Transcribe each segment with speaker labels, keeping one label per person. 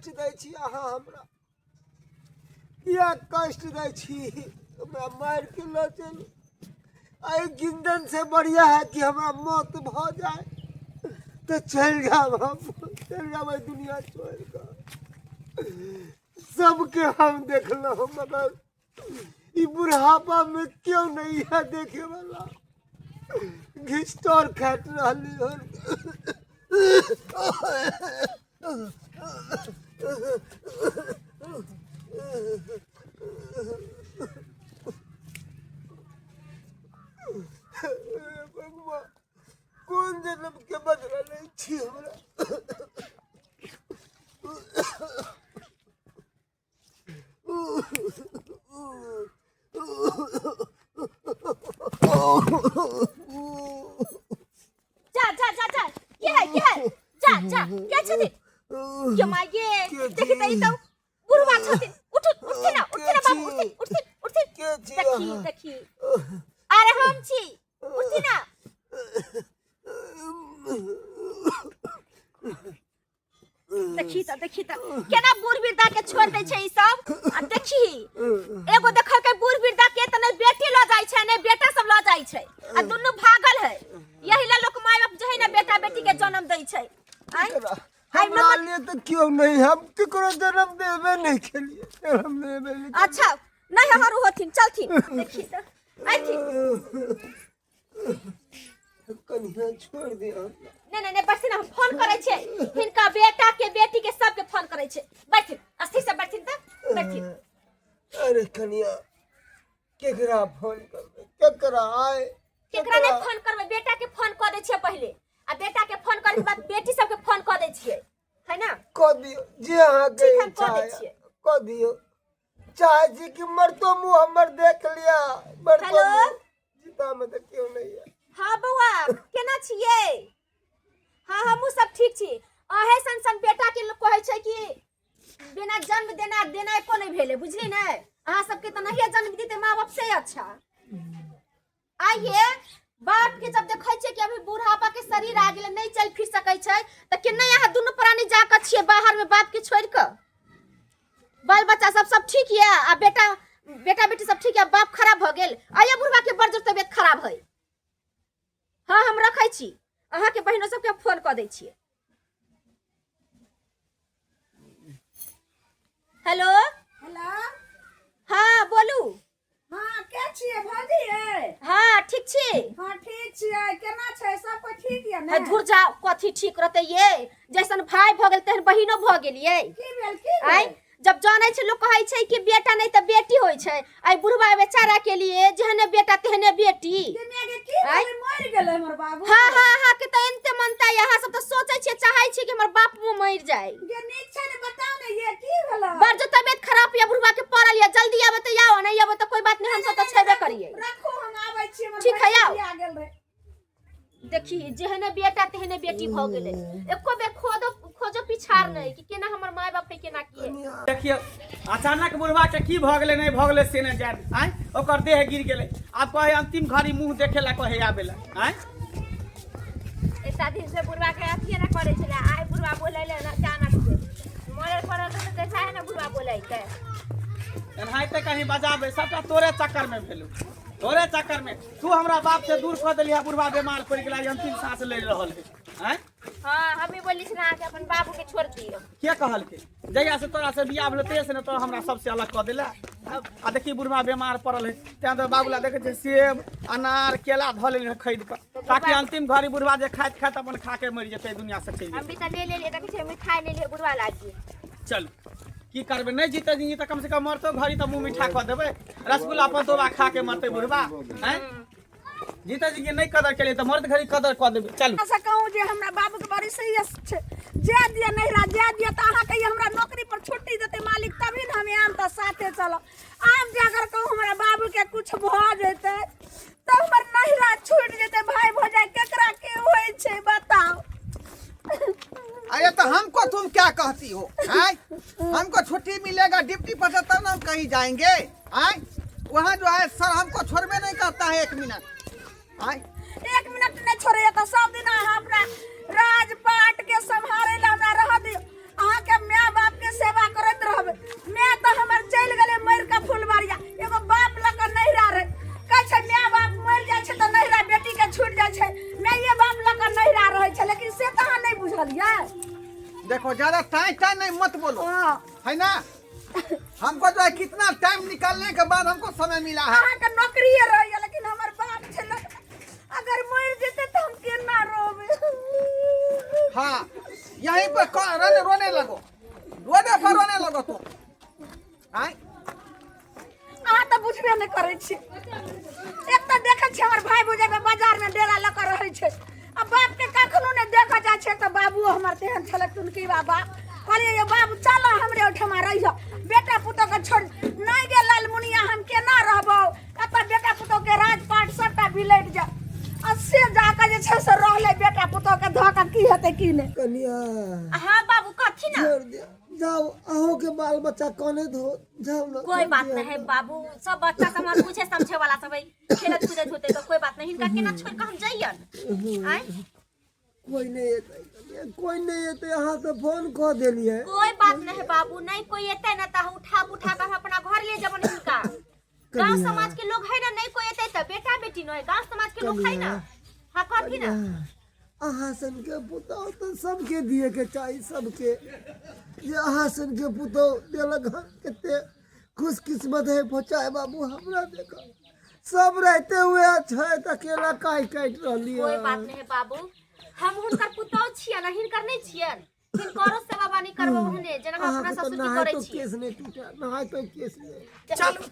Speaker 1: कष्ट दै छी अहाँ हमरा किया कष्ट दै छी हमरा मारि के लऽ चलू एहि गिंदन से बढ़िया है कि हमरा मौत भऽ जाए तऽ चलि जायब हम चलि जायब एहि दुनिया छोड़ि कऽ सबके हम देखलहुँ मगर ई बुढ़ापा में क्यों नहीं है देखे वाला घिचतोड़ काटि रहली हन। भगवान कोन जन्म के बदला लै छी हमरा।
Speaker 2: जा जा जा जा, के है के है, जा जा, के छथिन के माय गे?
Speaker 1: के
Speaker 2: देखि त ई
Speaker 1: छी?
Speaker 2: त बुढ़वा छथिन। उठ, उठथिन ना, उठथिन ना बाबू, उठथिन उठथिन उठथिन।
Speaker 1: के छी
Speaker 2: देखी
Speaker 1: अहाँ?
Speaker 2: देखी, अरे हम छी, उठथिन ना। देखी त, देखी त, केना बूढ़ वृद्धा के छोड़ दै छै ई सब। आ देखी, एगो देखल के बूढ़ वृद्धा के त नै बेटी ल जाइ छै नै बेटा सब ल जाइ छै, आ दुनू भागल है। यही ला लोक माय बाप जे है ना बेटा बेटी के जन्म दै छै। आँय? आइ
Speaker 1: हमरा
Speaker 2: नमक
Speaker 1: लिए तऽ केओ नहीं, हम केकरो जन्म देबे नहीं केलिए, जन्म देबे नहीं केलिए।
Speaker 2: अच्छा नहीं, हरू होथिन, चलथिन। देखी त, आइथिन।
Speaker 1: कनिया छोड़ दिया।
Speaker 2: नहीं नहीं नहीं, बैठथिन, हम फोन करै छियै हिनका बेटा के, बेटी के, सबके फोन करै छियै। बैठथिन, अस्थिर से बैठथिन त बैठथिन।
Speaker 1: अरे कनिया, केकरा फोन करबै, केकरा आय?
Speaker 2: केकरा नहीं फोन करबै? बेटा के फोन कऽ दै छियै पहिले, आ बेटा के फोन करे के बाद बेटी सबके फोन कऽ दै छियै, है ना?
Speaker 1: कऽ दियौ जे अहाँके
Speaker 2: ठीक, हम
Speaker 1: इच्छा
Speaker 2: कऽ दै
Speaker 1: है,
Speaker 2: छियै।
Speaker 1: कऽ दियौ। चाहे छी कि मरतो मुँह हमर देख लिया, मरतो
Speaker 2: हेलो?
Speaker 1: मुँह जीता में तऽ केओ नहीं है।
Speaker 2: हाँ बौआ, केना छियै? हाँ, हमहूँ सब ठीक छी। अहे सन सन बेटा के लोक कहै छै कि बिना जन्म देना देना एको नहि भेलै, बुझली ने? अहाँ सबके तऽ नहिए जन्म दिते माँ बाप से अच्छा। आइए बाप के जब देखै छियै कि अभी बुढ़ापा के शरीर आ गेलै, नहि चल फिर सकै छै, तऽ केना अहाँ दुनू प्राणी जाकऽ छियै बाहर में बाप के छोड़ि कऽ? बाल बच्चा सब सब ठीक यऽ, आ बेटा बेटा बेटी सब ठीक यऽ, बाप खराब भऽ गेल। आइए बुढ़बा के बड़ जोर तबियत खराब है। हाँ, हम रखै छी, अहाँके बहिनो सबके फोन कऽ दै छियै। हेलो।
Speaker 3: हेलो।
Speaker 2: हाँ बोलू।
Speaker 3: हाँ, के छियै भौजी यै?
Speaker 2: हाँ, ठीक छी।
Speaker 3: हाँ, ठीक छियै। केना छै, सब कोइ ठीक यऽ ने?
Speaker 2: है धुर जाओ, कथी ठीक रहतै ये? जैसन भाई भऽ गेल तेहन बहिनो भऽ गेल ये।
Speaker 3: की भेल, की
Speaker 2: आँय
Speaker 3: भेल?
Speaker 2: जब जानै छै लोक कहै छै कि बेटा नहि तऽ बेटी होइ छै, आइ बुढ़वा बेचारा के लिए जेहने बेटा तेहने बेटी।
Speaker 3: गे माय गे, की
Speaker 2: आँय?
Speaker 3: भेलै, मरि गेलै हमर बाबू?
Speaker 2: हाँ हाँ हाँ, के तऽ एनते मनता है। अहाँ सब तऽ सोचै छियै, चाहै छियै कि हमर बाप मुँह मरि जाए।
Speaker 3: गे नीक छै ने, बताउ ने ये की भेलै?
Speaker 2: बड़ जो तबियत खराब या बुढ़वा के पड़ल या, जल्दी आबे तऽ आओ, नहीं आबे तऽ कोई बात नहीं, हम सब तऽ छेबे करिए।
Speaker 3: रखू, हम आबै छी, हमर
Speaker 2: ठीक है,
Speaker 3: भैंसी
Speaker 2: आउ।
Speaker 3: बिया गेल रहै।
Speaker 2: देखी, जेहने बेटा तेहने बेटी भऽ गेलै। एको बेर खोदो खोजो पिछाड़ नहि कि केना हमर माय बाप है, केना की है।
Speaker 4: देखियौ, अचानक बुढ़वा के की भऽ गेलै नहि भऽ गेलै से नहि जान। आँय, ओकर देह गिर गेलै, आब कहै अंतिम घड़ी मुँह देखे ला कहै आबे ला। आँय,
Speaker 5: एता दिन से बुढ़वा के अथिए ना करे छलै, आइ बुढ़वा बोलै ले ना अचानक से मरे पड़ल रहै तऽ चाहे ना बुढ़वा बोलैते।
Speaker 4: एनाहिते कहीं बजाबै। सबटा तोरे चक्कर में भेलौ, तोरे चक्कर में तू हमरा बाप से दूर कऽ देलियै। बुढ़वा बीमार पड़ि गेलै, अंतिम सांस ले रहल है। आँय?
Speaker 5: हाँ, हम ही बोली छलै अहाँके अपन बाबू के छोड़ दियौ।
Speaker 4: के कहलकै? जहिया से तोरा से बियाह भेलो तहिया से ने तोरा हमरा सबसे अलग कऽ देला। आ देखी, बुढ़वा बीमार पड़ल है, तें तो बाबू ला देखै छै सेब अनार केला धऽ लेली खरीद कऽ, ताकि अंतिम घड़ी बुढ़वा जे खाइत खाइत अपन खा के मरि जेतै, दुनिया से चलि
Speaker 5: हम
Speaker 4: जेतै।
Speaker 5: भी तऽ ले लेलियै, देखै छियै, मिठाई ले लियै बुढ़वा लागी।
Speaker 4: चल, की करबै, नहि जीते जिंदगी तऽ कम से कम मरतो घड़ी तऽ मुँह मीठा कऽ देबै, रसगुल्ला पतोबा खा के मरतै बुढ़वा। आँय, जीते जिंदगी नहि कदर केलियै तऽ मरत घड़ी कदर कऽ देबै। चलू।
Speaker 3: से कहूँ जे हमरा बाबूके बड़ी सीरियस छै, जे दिअ नैहरा जे दिअ, तऽ अहाँ कहियो हमरा नौकरी पर छुट्टी देतै मालिक तभी ने हम आयब तऽ साथे चलब। आब जे अगर कहूँ हमरा बाबूके किछु भऽ जेतै तऽ हमर नैहरा छूटि जेतै, भाय भौजाइ केकरा के होइ छै बताउ।
Speaker 6: अरे तो हमको तुम क्या कहती हो? आय, हमको छुट्टी मिलेगा ड्यूटी पर से तब ना हम कहीं जाएंगे। आय, वहाँ जो है सर हमको छोड़बे नहीं करता है एक मिनट। आय,
Speaker 3: एक मिनट नहि छोड़ैया तऽ सब दिन अहाँ अपना राजपाट के सम्हारे ला हमरा रह दियौ। अहाँके माय बाप के
Speaker 6: हो, ज्यादा टाइम टाइम नहीं मत बोलो,
Speaker 3: हाँ।
Speaker 6: है ना? हमको जो है कितना टाइम निकालने के बाद हमको समय मिला है।
Speaker 3: अहाँके नौकरिए रहैया, लेकिन हमर बाप छलै, अगर मरि जेतै तऽ हम केना रहबै?
Speaker 6: हाँ, यहीं पर रोने रोने लगो, रोने पर रोने लगो तुम। आय
Speaker 3: अहाँ तऽ बुझबे नहि करै छी। एक तऽ देखै छी हमर भाय भौजाइके बाजारमे डेरा लऽ कऽ रहै छै आ बापके कखनो नहि देखऽ जाइ छै। तऽ बाबुओ हमर तेहन छलै टुनकी बाबा। कहलियै, यौ बाबू, चल हमरे ओहिठमा रहिह, बेटा पुतोहके छोड़ नहि गे लालमुनिया, हम केना रहबौ एतऽ? बेटा पुतोहके राजपाट सबटा बिलटि जाय। आ से जाकऽ जे छै से रहलै बेटा पुतोहके धऽ कऽ, की हेतै की नहि।
Speaker 1: कनिया।
Speaker 2: हाँ बाबू, कथी ना?
Speaker 1: छोड़ दिया, जाओ, अहूँ के बाल बच्चा कने धो जाओ ना।
Speaker 2: कोई बात नहीं है बाबू, सब बच्चा सब हमर पूछे समझे वाला सब है, खेलत कूदत होते तो कोई बात नहीं। हिनका केना छोड़ के हम जइयन आय?
Speaker 1: कोई नहीं एतै कनिया, कोई नहीं एतै, अहाँ तऽ फोन कऽ देलियै।
Speaker 2: कोई बात नहीं है बाबू, नहीं कोई एते ना त उठा उठा के हम अपना घर ले जबन हिनका। गांव
Speaker 1: कनिया।
Speaker 2: समाज के लोग है ना, नहीं कोई एते त बेटा बेटी न है, गांव समाज के लोग है ना। हाँ, कथी ना?
Speaker 1: अहाँ सनके पुतहु तऽ सबके दिएके चाही, सबके। जे अहाँ सनके पुतहु देलक हन, कते खुशकिस्मत है पहुँचाए बाबू। हमरा देखो, सब रहते हुए छै तऽ अकेला काटि काटि रहली।
Speaker 2: कोई बात नहीं है बाबू, हम हुनकर पुतहु छियन, हिनकर नहीं छियन। हिनकरो सेवा बानी करबो हने जेना हम अपना
Speaker 1: अहाँके तऽ
Speaker 2: ससुर के
Speaker 1: नहाय
Speaker 2: करै
Speaker 1: तो
Speaker 2: छियै।
Speaker 1: केस नहि टूटे, नहाय तो केस नहि।
Speaker 4: चलू,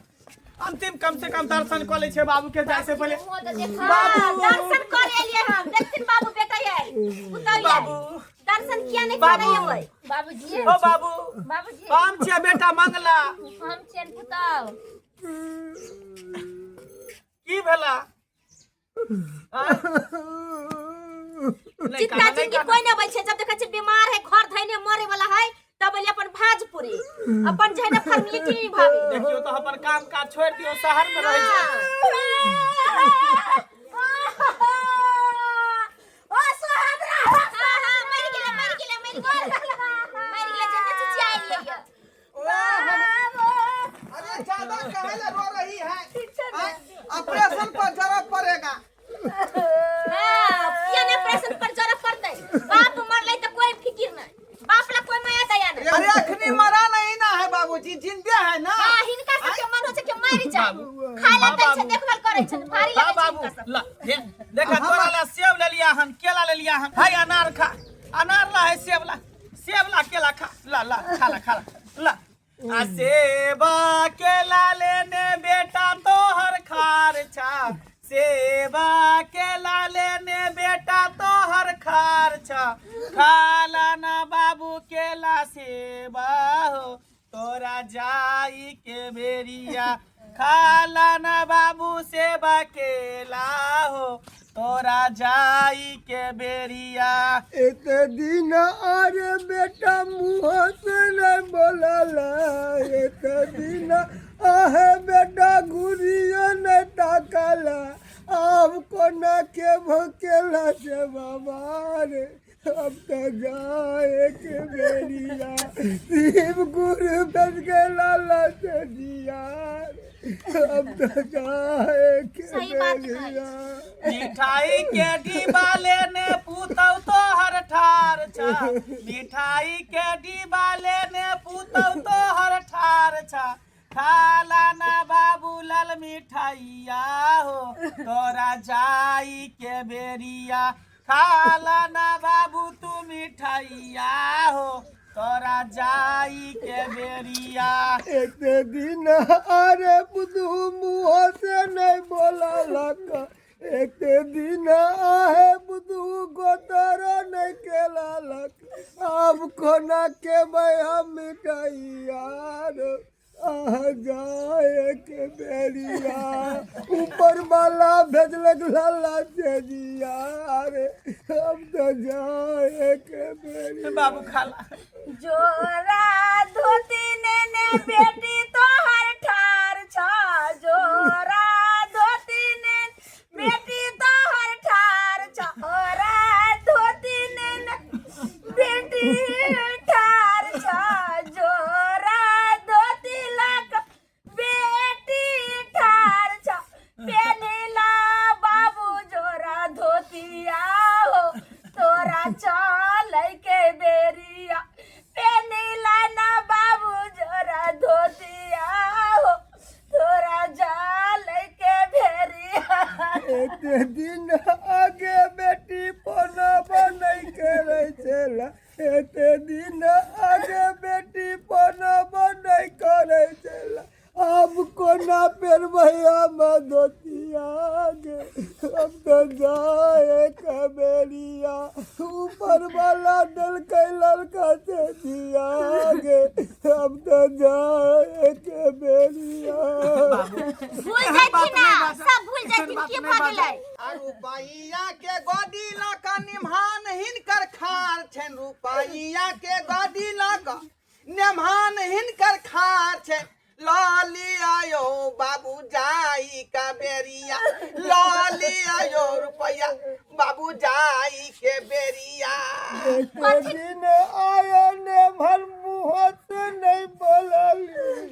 Speaker 4: अंतिम कम से कम दर्शन कऽ लै छै बाबू के जाइ से पहिले।
Speaker 2: हाँ, दर्शन कर एलियै हम। देखथिन बाबू, बेटा आयल, पुतहु आयल।
Speaker 4: बाबू।
Speaker 2: दर्शन किया नहीं
Speaker 4: बाबू।
Speaker 2: करे अबै?
Speaker 5: बाबूजी।
Speaker 4: ओ बाबू।
Speaker 5: बाबूजी।
Speaker 4: हम छियै बेटा मंगला।
Speaker 5: हम छियनि पुतहु।
Speaker 4: की भेला? आँय? नहि
Speaker 2: चिंता
Speaker 4: कानू, नहि
Speaker 2: जिंदगी
Speaker 4: कानू।
Speaker 2: कोई नहीं अबै छै। जब देखै छै बीमार है, घर धैने मरे वाला है, तब एलियै अपन भाज पूरी, अपन जे है ना फॉर्मेलिटी निभावे।
Speaker 4: देखियौ तऽ अपन काम काज छोड़ि दियौ, शहर मे रहै छै।
Speaker 3: ओ सोहदरा।
Speaker 2: हाँ हाँ, मरि गेलै, मरि गेलै, मरि गेलै, मरि गेलै, जते चिचिया एलियै यऽ।
Speaker 6: ओ अरे, ज्यादा काहे ला रो रही है? आय, ऑपरेशन पर जरूरत पड़ेगा।
Speaker 2: हाँ, किया नहीं ऑपरेशन पर जरूरत पड़तै? बाप मरलै तऽ कोई फिकिर नहीं, बाप ला कोई माया दया नहीं।
Speaker 6: अरे, अखनी मरा नहीं ना है बाबूजी, जिंदे है ना।
Speaker 2: हाँ, हिनका सबके मन होइ छै कि मरि जाय, खाय ला दै छै, देखभाल करै छै, भारी
Speaker 4: हाँ
Speaker 2: लगै छै
Speaker 4: बाबू।
Speaker 2: हिनका सबके।
Speaker 4: ला देखा, तोरा ला सेब ले लिया हन, केला ले लिया हन। हाय, अनार खा, अनार ला है, सेब ला, सेब ला, केला खा, ला ला, खा ला, खा ला, ला। आ सेबा केला लेने बेटा तोहर खार छा, सेबा केला लेने बेटा तोहर खार छा, खा ला ना बाबू केला सेबा हो, तोरा जाई के बेरिया। खा ला ना बाबू सेबा केला हो, तोरा जाई के बेरिया।
Speaker 1: एते दिन अरे बेटा मुँह से नहीं बोलला, एते दिन आहे बेटा घुरियो नहीं ताकला, आब कोना के भकेला से बाबा रे? अब तो जाए के बेरिया, शिव गुरु बस के लाला से जिया रे, अब तो जाए के
Speaker 2: सही बात कहै
Speaker 1: बेरिया।
Speaker 4: मिठाई के डिब्बा लेने पुतौ तोहर ठार छा, मिठाई के डिब्बा लेने पुतौ तोहर ठार छा, खा ला ना बाबू लाल मिठाइया हो, तोरा जाई के बेरिया। खा ला ना बाबू तू मिठाइया हो, तोरा जाई के बेरिया।
Speaker 1: एते दिन अरे बुधू मुँह से नहीं बोललक, एते दिन आहे बुधू गोतर नहीं केलक, आब कोना के हम मिठाइया रे? आह जाए के बेरिया, ऊपर वाला भेजलक लाला से जिया रे, अब तो जाए के बेरिया।
Speaker 4: बाबू, खा ला।
Speaker 3: जोरा धोती नेने बेटी तोहर ठार छ, जोरा धोती ने बेटी तोहर ठार छ, ओरा धोती नेने बेटी ठार छ, जोरा धोती लक बेटी ठार छ, पेनिला बाबू जोरा धोतिया हो, तोरा चलै के बेरिया।
Speaker 1: हम धोतिया गे, हम तो जाए कबेरिया। ऊपर वाला देलकै लड़का से दिया गे, हम तो जाए कबेरिया।
Speaker 2: भूल जाथिन ना, सब भूल जाथिन। की भऽ गेलै?
Speaker 6: आ रुपैया के गोदी लऽ कऽ निम्हान हिनकर खार छनि, रुपैया के गोदी लऽ कऽ निम्हान हिनकर खार छनि। लऽ लिअ यौ बाबू जाई का बेरिया, लऽ लिअ यौ रुपैया बाबू जाई के बेरिया।
Speaker 1: एक दिन आए ने भर मुँह से नहीं बोलली,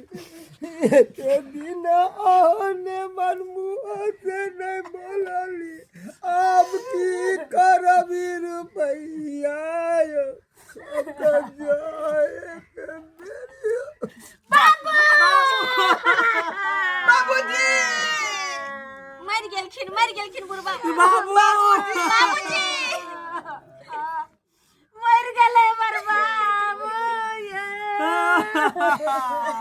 Speaker 1: एक दिन आने भर मुँह से नहीं बोलली। अब की करबी रुपैया यौ, अब तो जाए के बेरिया।
Speaker 6: बाबूजी
Speaker 2: मरि गेलखिन, मरि गेलखिन बुढ़बा।
Speaker 4: बाबू।
Speaker 2: बाबूजी
Speaker 3: मरि गेलै हमर बाबू ये।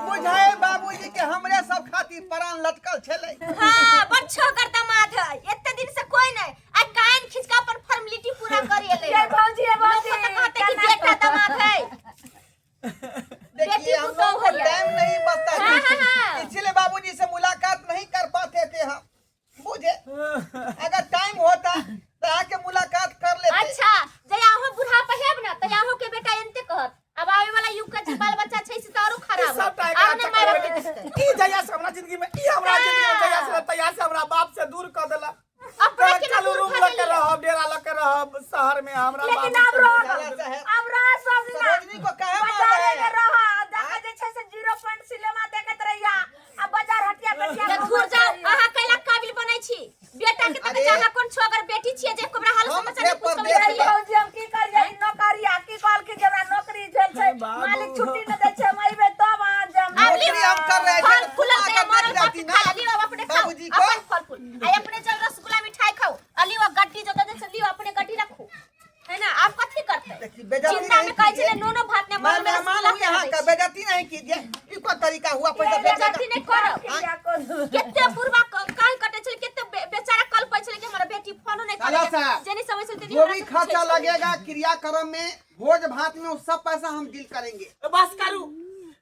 Speaker 6: बुझाए बाबूजी के हमरे सब खातिर प्राण लटकल छलै।
Speaker 2: हाँ, बड़ छोकर दामाद है। एते दिन से कोई नहीं आ कान खींच के अपन फॉर्मेलिटी पूरा कर एले।
Speaker 3: ये भौजी, ये भौजी।
Speaker 2: लोग तो कहते कि बेटा दामाद है।
Speaker 6: देखिए,
Speaker 2: बेटी
Speaker 6: हम
Speaker 2: पुतोह
Speaker 6: लोग को
Speaker 2: है।
Speaker 6: टाइम नहीं बचता
Speaker 2: हाँ, हाँ, हाँ।
Speaker 6: इसीलिए बाबूजी से मुलाकात नहीं कर पाते थे हम। बुझे, अगर टाइम होता तो आके मुलाकात कर लेते।
Speaker 2: अच्छा, जब अहाँ बुढ़ापा हेब ना तऽ अहूँ के बेटा एनते कहत। अब आवे वाला युग के जे बाल बच्चा छै से तऽ आरो खराब।
Speaker 4: सबटा
Speaker 2: है।
Speaker 4: एकरा
Speaker 2: आरो ने माय बाप के
Speaker 4: चक्कर में
Speaker 2: देखतै।
Speaker 4: ई जहिया से हमरा जिंदगी में, ई हमरा जिंदगी में जहिया से तहिया से हमरा बाप से दूर कर देला।
Speaker 2: अपना के
Speaker 4: चलू
Speaker 2: दूर
Speaker 4: रूम
Speaker 2: भऽ
Speaker 4: लऽ के
Speaker 2: गेलियै।
Speaker 4: रहब, डेरा लऽ के रहब शहर में। हमरा
Speaker 3: लेकिन
Speaker 4: बाबू
Speaker 3: आब
Speaker 4: से
Speaker 3: रह
Speaker 4: दूर
Speaker 6: साला
Speaker 4: कर देला।
Speaker 6: साहब,
Speaker 3: आब रह सब दिना
Speaker 6: सरोजनी को काहे मार
Speaker 3: बाजारे
Speaker 6: रहे
Speaker 3: में
Speaker 6: हैं?
Speaker 3: रह देखै जे छै से जीरो पॉइंट सिनेमा देखैत रहिया आ बाजार हटिया बेटिया
Speaker 2: तऽ
Speaker 3: घूमैत
Speaker 2: धुर जाउ।
Speaker 3: रहिया।
Speaker 2: अहाँ कैला काबिल बनै छी? बेटा के तऽ
Speaker 6: अरे।
Speaker 2: अहाँ कोन छोगर बेटी छियै जे ओकरा हाल
Speaker 6: हम
Speaker 2: समाचार नहि
Speaker 6: थे
Speaker 2: पूछ
Speaker 6: परदेश
Speaker 2: कऽ
Speaker 3: ये भौजी, हम की करियै? ई नौकरिया की कहलखिन जे हमरा नौकरी भेल छै,
Speaker 4: बाबू।
Speaker 3: मालिक छुट्टी नहि दै छै, हम अयबै तब अहाँ जायब।
Speaker 2: आब
Speaker 6: नौकरी हम कर रहे थे
Speaker 2: फल
Speaker 6: तो
Speaker 2: फूल
Speaker 6: तुम
Speaker 2: के
Speaker 6: आकर
Speaker 2: मरल
Speaker 6: देख
Speaker 2: बाप
Speaker 6: जाती
Speaker 2: के
Speaker 6: ना
Speaker 2: खा लियो। अब अपने खाओ।
Speaker 6: बाबूजी को।
Speaker 2: अपन फल फूल आ अपने चल रसगुल्ला मिठाई खाओ। अली वो गड्डी जो दे से लियो, अपने गड्डी रखू है ना। आप कथी करते?
Speaker 6: देखिए, बेइज्जती
Speaker 2: चिंता
Speaker 6: नहीं
Speaker 2: में कहै
Speaker 6: कीजिए।
Speaker 2: छलै नोनो भात ने
Speaker 6: मैं
Speaker 2: मरल में
Speaker 6: मेहमान
Speaker 2: रसगुल्ला
Speaker 6: हूँ यहाँ
Speaker 2: खा
Speaker 6: का,
Speaker 2: दै।
Speaker 6: बेइज्जती नहीं कीजिए। ई कौन तरीका हुआ पैसा भेजने का?
Speaker 2: बेइज्जती नहीं करब।
Speaker 3: किया करू?
Speaker 2: केते बुढ़वा कान कटे छलै, केते बेचारा कल पै छलै कि हमरा बेटी फोनो नहीं
Speaker 6: साला
Speaker 2: करे।
Speaker 6: साहब,
Speaker 2: जे नहीं समझ छलै तेनी
Speaker 6: जो
Speaker 2: हमरा
Speaker 6: भी
Speaker 2: से
Speaker 6: खर्चा
Speaker 2: पूछै छलै।
Speaker 6: लगेगा क्रियाक्रम में, भोज भात में, वो सब पैसा हम डील करेंगे।
Speaker 4: बस करू।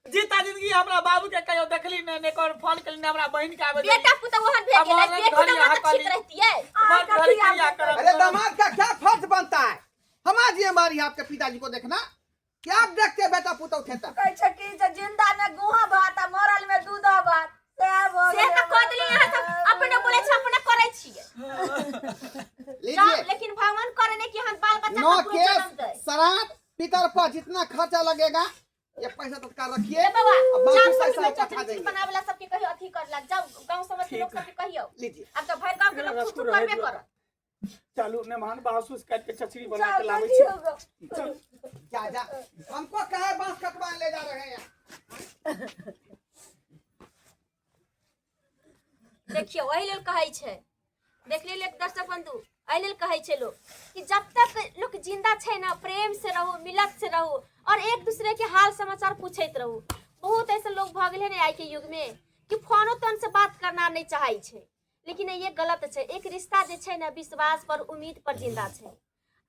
Speaker 4: जीता जिंदगी हमरा बाबू के कहियो देखली नहीं, ने कोन फोन केली, ने हमरा बहिन के आवे देली।
Speaker 2: बेटा पुतहु ओहन भेट
Speaker 4: अब
Speaker 2: गेलै।
Speaker 4: मरल
Speaker 2: बेटी
Speaker 4: घड़ी
Speaker 2: तऽ
Speaker 4: अहाँ
Speaker 2: ठीक
Speaker 4: कहली।
Speaker 2: रहतियै।
Speaker 4: मर घड़ी क्रियाक्रम।
Speaker 6: अरे दामाद का क्या फर्ज बनता है? हमारी हमारी आपके पिताजी को देखना क्या आप देखते बेटा पुतौ थे तब?
Speaker 3: कहै छै कि जे जिंदा में गुहा भात आ मरल में दूध भात, सएह भऽ
Speaker 2: से
Speaker 3: गेलै।
Speaker 2: तऽ कऽ देली अहाँ सब। अपने बोलै छै, अपने करै छियै।
Speaker 6: लीजिए।
Speaker 2: जाउ, लेकिन भगवान करे ने कि हम बाल बच्चा
Speaker 6: नौ
Speaker 2: ककरो
Speaker 6: केस
Speaker 2: जन्म दै।
Speaker 6: श्राद्ध पितर पर जितना खर्चा लगेगा ये पैसा तत्काल रखिए।
Speaker 2: ए बाबा,
Speaker 6: अब बाकी
Speaker 2: जाउ
Speaker 6: पैसा
Speaker 2: सब
Speaker 6: आप पठा
Speaker 2: चटनी
Speaker 6: देंगे।
Speaker 2: बनावेला सबके कहियो, अथी करला जाउ। गांव समाज के लोक सबके कहियो।
Speaker 6: लीजिए।
Speaker 2: आब तऽ भरि गांव के लोक थू थू करबे करत।
Speaker 4: चलू मेहमान, बांस उस काट के चचरी बना
Speaker 3: जाउ,
Speaker 4: के लाबै छी।
Speaker 3: देखियौ गो।
Speaker 4: चल।
Speaker 6: जा जा, हमको कहे बांस कटवाने ले जा रहे हैं।
Speaker 2: देखियौ, एहि लेल कहै छै, देख लेल दर्शक बंधु, एहि लेल कहै छै लोक कि जब तक लोक जिंदा छै ना, प्रेम से रहू, मिलत से रहू और एक दूसरे के हाल समाचार पूछैत रहू। बहुत ऐसे लोग भऽ गेलै ने आइ के युग में कि फोनो तोन से बात करना नहीं चाहै छै, लेकिन ये गलत छै। एक रिश्ता जे छै ने विश्वास पर, उम्मीद पर जिंदा छै।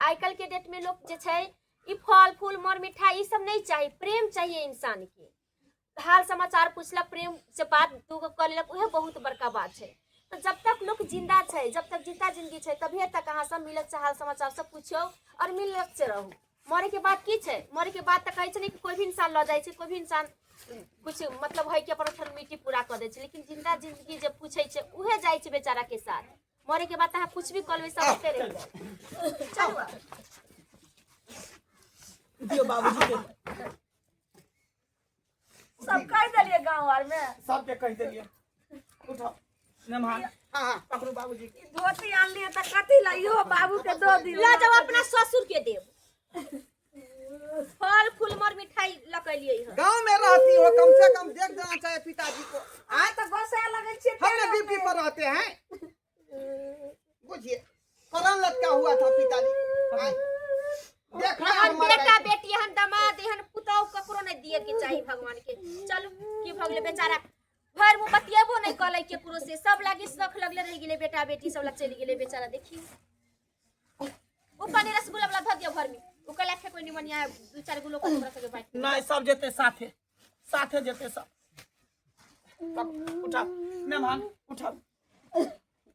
Speaker 2: आइ काल्हि के डेट में लोग जे छै ई फल फूल मर मिठाई ई सब नहीं चाही, प्रेम चाहिए इंसान के। हाल समाचार पूछलक, प्रेम से बात दूगो कर लेलक, उहे बहुत बड़का बात छै। तऽ जब तक लोक जिंदा छै, जब तक जिंदा जिंदगी छै, तभिए तक अहाँ सब मिलत से हाल समाचार सब पूछियौ और मिलत से रहू। मरे के बाद की छै? मरे के बाद तऽ कहै छै ने कि कोई भी इंसान लऽ जाइ छै, कोई भी इंसान कुछ मतलब है कि अपन फॉर्मेलिटी पूरा कऽ दै छै, लेकिन जिंदा जिंदगी जे पूछै छै उहे जाइ छै बेचारा के साथ। मरे के बाद अहाँ कुछ भी कऽ लेबै, सब ओते रहि जायत। चलू आब।
Speaker 4: दियौ बाबूजी के।
Speaker 3: सब कहि देलियै गाँव आर में?
Speaker 4: सबके कहि देलियै। उठाओ मेहमान।
Speaker 6: हाँ हाँ।
Speaker 4: पकड़ू बाबूजी के।
Speaker 3: ई धोती आनलियै तऽ कथी लए? इहो बाबू के दऽ दियौ।
Speaker 2: लऽ जाउ, अपना ससुर के देब। फल फूल मर मिठाई लऽ के एलियै हँ।
Speaker 6: गांव में रहती हो, कम से कम देख देना चाहिए पिताजी को।
Speaker 3: आ तऽ गोसा लगै छियै।
Speaker 6: हम ना ड्यूटी पर रहते हैं, बुझिए करण लटका हुआ था पिताजी को। आए, देखा और
Speaker 2: एहन
Speaker 6: मर
Speaker 2: बेटा
Speaker 6: गए।
Speaker 2: बेटी, एहन दामाद, एहन पुतहु ककरो नहि दिए के चाही भगवान के। चलू, की भऽ गेलै बेचारा? भरि मुँह बतियेबो नहि कलै केकरो से सब लागी शख लगले रहि गेलै बेटा बेटी सब लग चलि गेलै बेचारा देखियौ ओ कनि रसगुल्ला वाला धऽ दियौ घरमे ओ कहला फेको निमनिया दू चारि गो लोक हमरा सबके बाँटि
Speaker 4: नहि सब जेतै साथे साथे जेतै सब उठाओ मेहमान उठाओ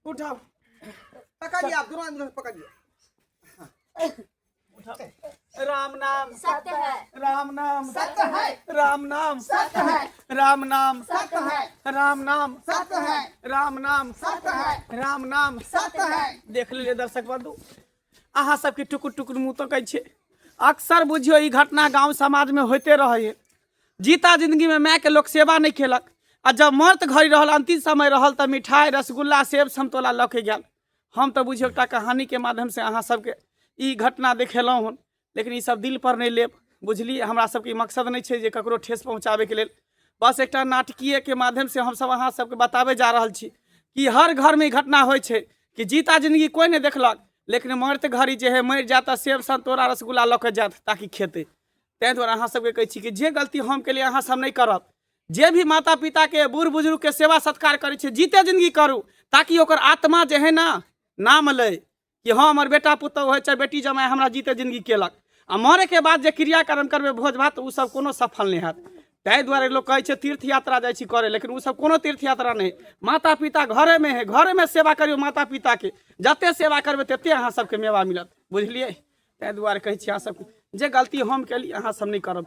Speaker 4: उठाओ
Speaker 6: पकड़िए आप दोनों आदमी पकड़िए
Speaker 4: उठाओ राम नाम
Speaker 2: सत्य है
Speaker 4: राम नाम
Speaker 6: सत्य है
Speaker 4: राम नाम
Speaker 6: सत्य है
Speaker 4: राम नाम
Speaker 6: सत्य है
Speaker 4: राम नाम
Speaker 6: सत्य है
Speaker 4: राम नाम
Speaker 6: सत्य है
Speaker 4: राम नाम
Speaker 6: सत्य है
Speaker 4: देख लेलियै दर्शक बंधु अहाँ सबके टुकुर टुकुर मुँह तकै छै अक्सर बुझियौ ई घटना गाँव समाजमे होइते रहै जीता जिंदगीमे मायके लोक सेवा नहि केलक आ जब मर्द घड़ी रहल अंतिम समय रहल तऽ मिठाइ रसगुल्ला सेब समतोला लऽ के गेल हम तऽ बुझियौ एकटा कहानीके माध्यमसँ अहाँ सबके ई घटना देखेलहुँ हन लेकिन ई सब दिलपर नहि लेब बुझलियै हमरा सबके ई मकसद नहि छै जे ककरो ठेस पहुँचाबैके लेल बस एकटा नाटकीयके माध्यमसँ हमसब अहाँ सबके बताबै जा रहल छी कि हर घरमे ई घटना होइ छै कि जीता जिंदगी कोइ नहि देखलक लेकिन मरते घड़ी जे है मरि जायत तऽ सेब संतोरा रसगुल्ला लऽ कऽ जायत ताकि खेतै ताहि दुआरे अहाँ सबके कहै छी कि जे गलती हम केलियै अहाँ सब नहि करब जे भी माता पिताके बूढ़ बुजुर्गके सेवा सत्कार करै छै जीते जिंदगी करू ताकि ओकर आत्मा जे है ने नाम लै कि हँ हमर बेटा पुतहु होइ चाहे बेटी जमाइ हमरा जीते जिंदगी केलक आ मरैके बाद जे क्रियाकर्म करबै भोज भात ओ सब कोनो सफल नहि हैत ताहि दुआरे लोक कहै छै तीर्थ यात्रा जाइ छी करै लेकिन ओसब कोनो तीर्थ यात्रा नहि माता पिता घरेमे है घरेमे सेवा करियौ माता पिताके जते सेवा करबै तते अहाँ सबके मेवा मिलत बुझलियै ताहि दुआरे कहै छी अहाँ सबके जे गलती हम केली अहाँ सब नहि करब।